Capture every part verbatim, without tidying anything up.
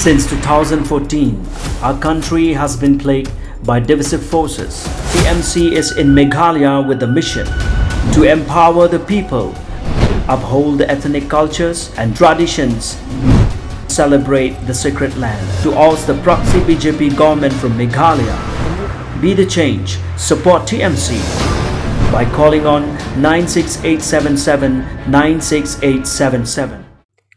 Since two thousand fourteen, our country has been plagued by divisive forces. T M C is in Meghalaya with the mission to empower the people, uphold the ethnic cultures and traditions, celebrate the sacred land. To oust the proxy B J P government from Meghalaya, be the change, support T M C by calling on nine six eight seven seven nine six eight seven seven.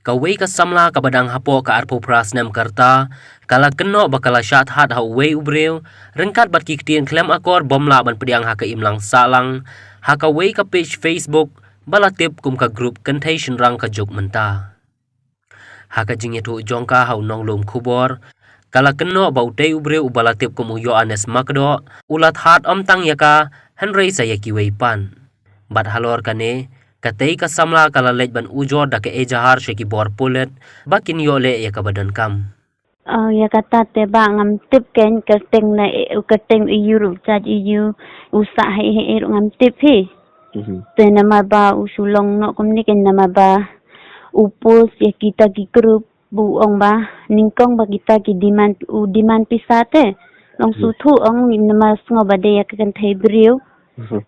Kawei ka samla kaba dang hapoh ka arphew phra snem ka rta, ka la kynnoh ba ka la shah that ha uwei u briew ryngkat bad ki ktien khlem akor bym lah ban pdiang ha ka imlang sahlang ha kawei ka page Facebook ba la tip kum ka grup kynthei shynrang ka juk mynta. Ha ka jingïathuh jong ka ha u nonglum khubor, ka la kynnoh ba utei u briew uba la tip kum u Ïoannis Makdoh u la that ym tang ïa ka, hynrei sa ïa kiwei pat. Bad halor kane, katei ka samla ka la leit ban ujor da ka ejahar sha ki bor pulit ba kin ïoh leh ïa kaba donkam. Oh, ïa kata te bah ngam tip, keiñ kyrteng na, eh, u kyrteng u ïu ruh, jait u ïu, u sah hei hei ruh ngam tip hi. Mhm. Te namar ba u shu long noh kumne, keiñ namar ba u post ïa kita ki group ba u ong ba nyngkong ba kita ki demand, u demand pisa te. Long shu, mhm, thuh ong namar sngew ba dei ïa ka kynthei briew. Mhm.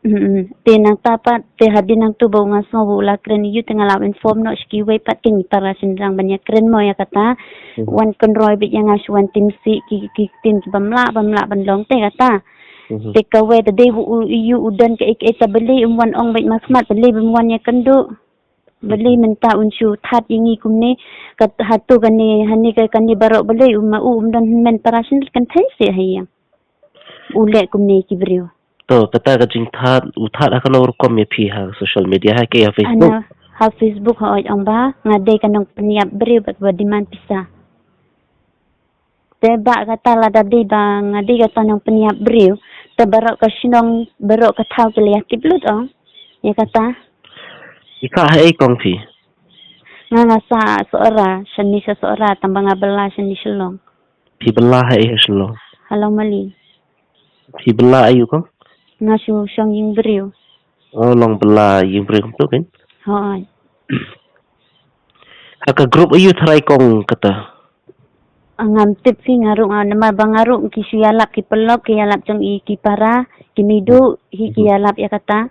Mm, mm. Te nangta pat, te hadien nangtu ba u nga sngew ba u la kren ïa u, te nga la inform noh sha kiwei pat ki para shynrang ban ïakren mo ïa kata. Mhm. Wan kynroi beit ïa nga shu wan tim si ki, ki ktien ki bym lah, bym lah ban long te kata. Mhm. Te kawei te dei ba u ïa u don kaei kaei ta, balei um wan ong beit ma khmat, balei bym wan ïakynduh. Balei mynta un shu that ïa ngi kumne, kat hato kane, hane ka, kane baroh balei um, ma u um don hynmen para shynrang, kynthei seh ha ïing. U leh kumne ki briew. To, kata ka jingthat, u that ha kano rukom ïa phi, ha social media, ha kaei, ha Facebook? Ana, ha Facebook, hooid, ong ba nga dei ka nongpynïap briew bad ba demand pisa. Te bah kata lada dei ba nga dei kata nongpynïap briew, te baroh ka shnong, baroh ka thaw ki la ïa tip lut ong ïa kata. Phi kha haei kong phi? Nga, nga sah Sohra, shane sha Sohra, tang ba nga bylla shane Shillong. Phi bylla haei ha Shillong? Ha Longmali. Phi bylla aïu kong? Nga shu shong ïing briew. Oh, long bylla ïing briew kumto keiñ? Hooid. Ha ka group aïu tharai kong kata? Ah, ngam tip phi, nga ruh, nga, namar ba nga ruh ki shu ïalap ki paralok, ki ïalap jong i ki para, ki maiduh hi ki, mhm, ïalap ïa kata.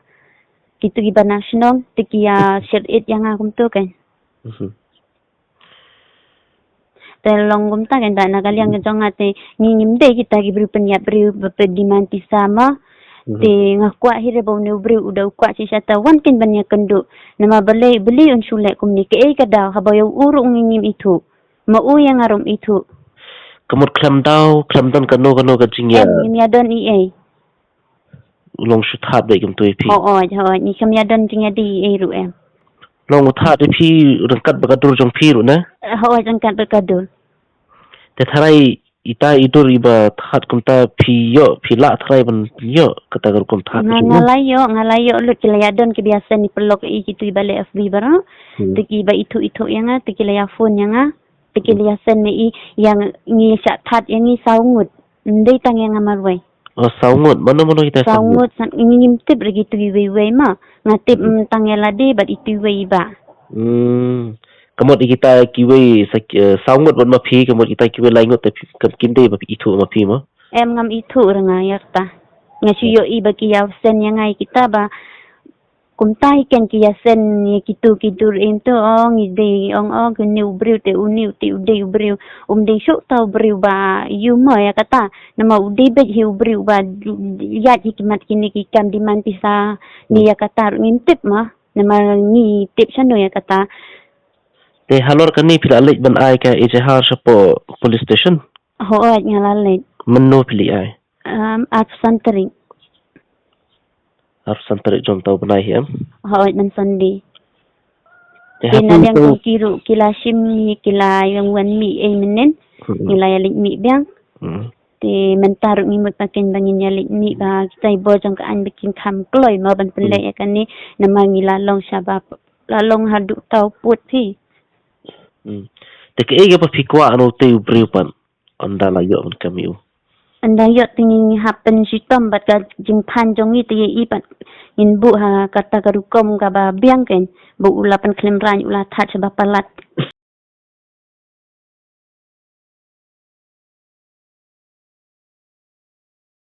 Kitu kiba na shnong te ki ïa share it ïa nga kumto keiñ. Mhm. Te long kumta keiñ, da na ka liang, mhm, ka jong nga te ngi ngim dei kita ki briew pynïap briew ba pynïap demand pisa ma. Mhm. Te nga kwah hi re ba une u briew u da u kwah shisha ta wan keiñ ban ïakynduh. Namar balei, balei un shu leh kumne, kaei ka daw, haba ïa u ruh ngi ngim ithuh. Ma u ïa nga ruh um ithuh. Ka mut khlem daw, khlem don kano kano ka jingïa. Em, ngim ïa don ei ei. U long shu that beit kumto ïa phi. Hooid, hooid, ngi khlem ïa don jingïadei ei ei ruh em. Long u that ïa phi ryngkat bad ka dur jong phi ruh ne? Eh, hooid, ryngkat bad ka dur. Te tharai ita i dur iba that kumta phi ïoh, phi lah tharai ban ïoh kata ka rukom that? Nga, nga la ïoh, nga la ïoh lut, ki la ïa don kiba ïa send ïa i paralok, i kitu iba leh F B baroh. Hmm. Te kiba ithuh ithuh ïa nga, te ki la ïa phone ïa nga. Te ki, hmm, la ïa send ma i ïa ngi shah that ïa ngi saw ngut. Ym dei tang ïa nga marwei. Oh, saw ngut. Mano mano kita saw ngut? Saw ngut, san, ngi ngim tip re kitu kiwei wei ma. Nga tip, hmm, mm, tang ïa lade bad itu iwei i bah. Hmm. Ka mut kita kiwei sa, eh, saw ngut bad ma phi, ka mut kita kiwei lai ngut te phi, kam, kim dei ba phi ithuh ma phi ma? Em, ngam ithuh re nga ïa kata. Nga shu, hmm, ïohi ba ki ïa send ïa nga ïa kita ba kumta hi keiñ ki ïa send ïa kitu ki dur im tu, ong i dei, ong, ong kine u briew te une u te u dei u briew. Um dei shuh ta u briew ba ïu ma ïa kata. Namar u dei beit hi u briew ba ïaid hi ki mat kine ki kam demand pisa ne, hmm, ïa kata ruh ngim tip ma. Namar ngi tip shano ïa kata. Te halor kane phi la leit ban ai ka ejahar shapoh police station? Hooid, nga la leit. Mynno phi leit ai? Um, arphew san tarik. Arphew san tarik jong uta u bnai hi em? Hooid, man Sunday. Te, te na liang kong ki ruh ki la shim hi, ki la ïeng wan mih ei mynnin. Hmm. Ngi la ïa leit mih biang. Hmm. Te mynta ruh ngi mut ba kin ba ngin ïa leit mih ba kita i bor jong ka aiñ ba kin kham kloi mo ban pynleh, hmm, ïa kane, namar ngi la long shaba, la long haduh tau put phi. Hmm. Te kaei kaba phi kwah na utei u briew pat? Ynda la ïoh ban kam ïa u. Ynda ïoh te ngi hap pynshitom bad ka jingphan jong ngi te ïa i pat ngin buh ha kata ka rukom kaba biang keiñ ba u la pynkhlem raiñ, u la thait shaba palat.